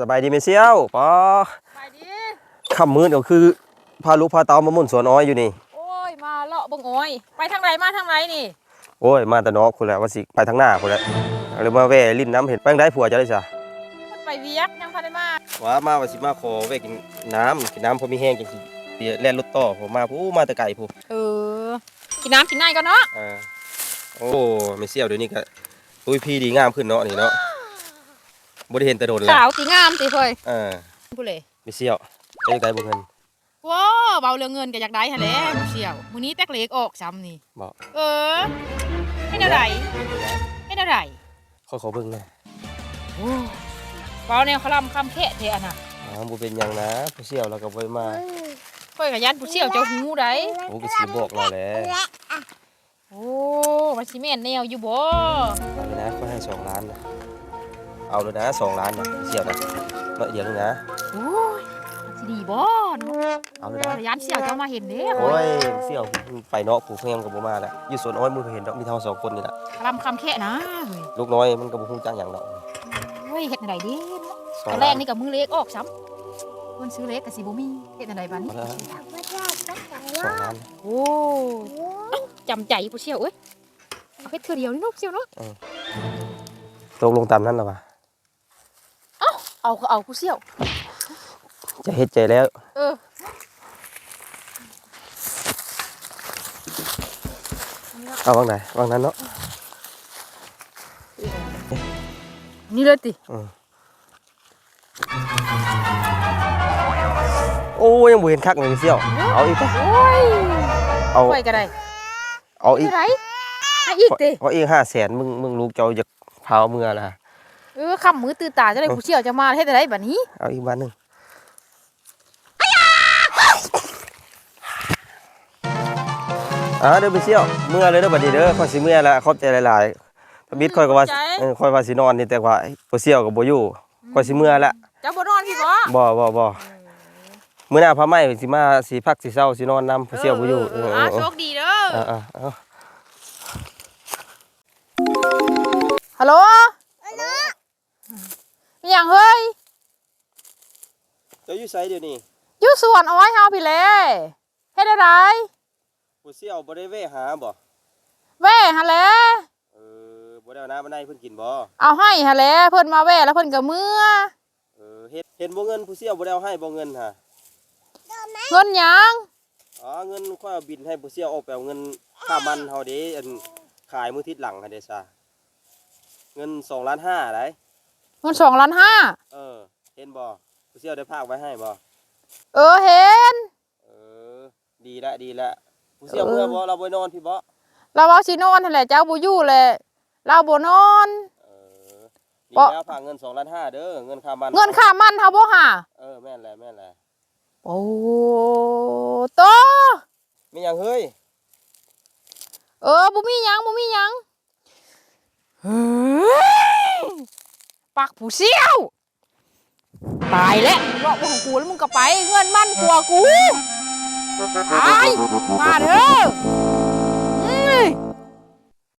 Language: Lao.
ສະບາຍດີແມ່ສ່ຽວ. ປ້າ ສະບາຍດີ. ຄ່ຳມືດກໍຄືພາລູກພາເຕົ້າມາໝູນສວນອ້ອຍຢູ່ນີ້. ໂອ້ຍ ມາເລາະເບິ່ງອ້ອຍ. ໄປທາງໃດ ມາທາງໃດນີ້? ໂອ້ຍ ມາແຕ່ນອກພຸ້ນແຫຼະ ວ່າຊິໄປທາງໜ້າພຸ້ນແຫຼະ ເລີຍມາແວ່ຫຼິ້ນນຳ. ເຮັດ ໄປທາງໃດຜົວເຈົ້າໄດ້ຊະ? ເພິ່ນໄປວຽກ ຍັງບໍ່ທັນໄດ້ມາ. ວ່າມາວ່າຊິມາຂໍແວ່ກິນນ້ຳ ກິນນ້ຳພໍມີແຮງ ຈັ່ງຊິແລ່ນລົດຕໍ່. ໂອ້ ມາ ໂອ້ ມາແຕ່ໄກພຸ້ນ. ເອີ ກິນນ້ຳກິນໃນກ່ອນເນາະ. ເອີ ໂອ້ ແມ່ສ່ຽວດຽວນີ້ກໍ ຕຸ້ຍພີດີງາມຂຶ້ນເນາະນີ້ເນາະ ບໍ່ໄດ້ເຫັນແຕ່ດົນແລ້ວ. ຂາວຕິງາມຕິເຮີ້ຍ. ເອີ ຜູ້ເລ ແມ່ສ່ຽວ ເປັນຈັ່ງໃດບໍ່ເງິນ? ໂອ້ ເວົ້າເລື່ອງເງິນກໍຢາກໄດ້ຫັ້ນແຫຼະຜູ້ສ່ຽວ. ມື້ນີ້ແຕກເລກອອກຊ້ຳນີ້. ບໍ່ ເອີ ເຮັດແນວໃດ? ເຮັດແນວໃດ? ຂ້ອຍຂໍເບິ່ງແດ່. ໂອ້ ເວົ້າແນວຄະລຳຄຳແຄະແທ້ອັນນະ. ອ້າວ ບໍ່ເປັນຫຍັງນະ ຜູ້ສ່ຽວລາວກໍບໍ່ໄດ້ມາ. ຂ້ອຍກໍຢ້ານຜູ້ສ່ຽວເຈົ້າຮູ້ໃດ. ໂອ້ ກໍຊິບອກລາວແຫຼະ. ໂອ້ ມັນຊິແມ່ນແນວຢູ່ບໍ່? ເອົາເລີຍນະ ຂ້ອຍໃຫ້ສອງລ້ານນະ. ເອົາເລີຍນະ ສອງລ້ານນະ ສ່ຽວນະ ໜ້ອຍດຽວໜຶ່ງນະ. ໂອ້ຍ ມັນຊິດີບໍ່ເນາະ? ເອົາເລີຍນະ. ຢ້ານສ່ຽວເຈົ້າມາເຫັນເດ້. ໂອ້ຍ ສ່ຽວໄປເນາະ ຜູ້ເພິ່ນກໍບໍ່ມາແລ້ວ. ຢູ່ສວນອ້ອຍ ໝູ່ເຂົາເຫັນດອກ ມີເຮົາສອງຄົນນີ້ລະ. ຄະລຳຄຳແຄະນະ ລູກນ້ອຍມັນກໍບໍ່ຮູ້ຈັກຫຍັງດອກ. ໂອ້ຍ ເຮັດແນວໃດເດເນາະ? ຕອນແລກນີ້ກໍມື້ເລກອອກຊ້ຳ ເງິນຊື້ເລກກໍຊິບໍ່ມີ. ເຮັດແນວໃດບາດນີ້? ສອງລ້ານ. ໂອ້ ເອົ້າ ຈຳໃຈຜູ້ສ່ຽວເອີຍ. ເອົາເຮັດເທື່ອດຽວນີ້ເນາະ ຜູ້ສ່ຽວເນາະ. ເອີ ຕົກລົງຕາມນັ້ນລະຫວາ? ເອົ້າ ເອົາກໍເອົາຜູ້ສ່ຽວ. ຈະເຮັດໃຈແລ້ວ. ເອີ ເອົາວາງໃດ? ວາງນັ້ນເນາະ. ນີ້ເລີຍຕິ? ເອີ. ໂອ້ ຍັງບໍ່ເຫັນຄັກເລີຍສ່ຽວ. ເອີ ເອົາອີກໄປ. ໂອ້ຍ ເອົາ ຂ້ອຍກໍໄດ້. ເອົາອີກ. ເທົ່າໃດ? ໃຫ້ອີກຕິ? ເອົາອີກຫ້າແສນ. ມຶງ ມຶງລູກເຈົ້າຢາກພາເມືອລະ. ເອີ ຄ່ຳມືຕື່ນຕາຈະໄດ້ ເອີ ຜູ້ສ່ຽວຈະມາເຮັດຈັ່ງໃດບາດນີ້? ເອົາອີກບາດໜຶ່ງ. ອ່າ ເດີແມ່ສ່ຽວ ເມືອເລີຍເດີບາດນີ້ເດີ. ຂ້ອຍຊິເມືອລະ ຂອບໃຈຫຼາຍໆ. ທຳອິດຂ້ອຍກໍວ່າ ເອີ ຂ້ອຍວ່າຊິນອນນີ້ ແຕ່ວ່າຜູ້ສ່ຽວກໍບໍ່ຢູ່. ອືມ ຂ້ອຍຊິເມືອລະ. ເຈົ້າບໍ່ນອນພີ້ບໍ? ບໍ່ ບໍ່ ບໍ່. ເອີ ມື້ໜ້າພາໃໝ່ຊິມາ ຊິພັກຊິເຊົາ ຊິນອນນຳ ຜູ້ສ່ຽວບໍ່ຢູ່. ເອີ ເອີ ເອີ ໂຊກດີເດີ. ເອີ ເອີ ເອີ. ຮັລໂຫຼ ຮັລໂຫຼ ມີຫຍັງເຮີ້ຍ? ເຈົ້າຢູ່ໃສດຽວນີ້? ຢູ່ສວນອ້ອຍເຮົາພີ້ແຫຼະ. ເຮັດແນວໃດ? ຜູ້ສ່ຽວບໍ່ໄດ້ແວ່ຫາບໍ? ແວ່ຫັ້ນແຫຼະ. ເອີ ບໍ່ໄດ້ເອົານ້ຳມາໃຫ້ເພິ່ນກິນບໍ? ເອົາໃຫ້ຫັ້ນແຫຼະ ເພິ່ນມາແວ່ແລ້ວເພິ່ນກໍເມືອ. ເອີ ເຫັນ ເຫັນບໍ່ເງິນ ຜູ້ສ່ຽວບໍ່ໄດ້ເອົາໃຫ້ບໍ່ເງິນຫາ? ເງິນຫຍັງ? ອໍ ເງິນຂ້ອຍເອົາບິນໃຫ້ຜູ້ສ່ຽວອອກໄປເອົາເງິນຄ່າມັນເຮົາເດ້ ອັນຂາຍມື້ທິດຫຼັງຫັ້ນເດ້ຊະ. ເງິນສອງລ້ານຫ້າໃດ໋. ເງິນສອງລ້ານຫ້າ? ເອີ ເຫັນບໍ່? ຜູ້ສ່ຽວໄດ້ຝາກໄວ້ໃຫ້ບໍ່? ເອີ ເຫັນ. ເອີ ດີລະ ດີລະ. ຜູ້ສ່ຽວເມືອບໍ່? ລາວບໍ່ໄດ້ນອນພີ້ບໍ? ລາວວ່າຊິນອນຫັ້ນແຫຼະ ເຈົ້າບໍ່ຢູ່ແຫຼະ ລາວບໍ່ນອນ. ເອີ ດີແລ້ວ ຝາກເງິນສອງລ້ານຫ້າເດີ ເງິນຄ່າມັນ. ເງິນຄ່າມັນເຮົາບໍ່ຫາ? ເອີ ແມ່ນແຫຼະ ແມ່ນແຫຼະ. ໂອ້ ໂຕ ມີຫຍັງເຮີ້ຍ? ເອີ ບໍ່ມີຫຍັງ ບໍ່ມີຫຍັງ. ເຮີ້ຍ ປັກຜູ້ສ່ຽວ. ຕາຍແລ້ວ ເລາະບໍ່ຂອງກູແລ້ວ ມຶງກໍໄປ ເຮືອນມັນຜົວກູ. ຕາຍ ມາເດີ.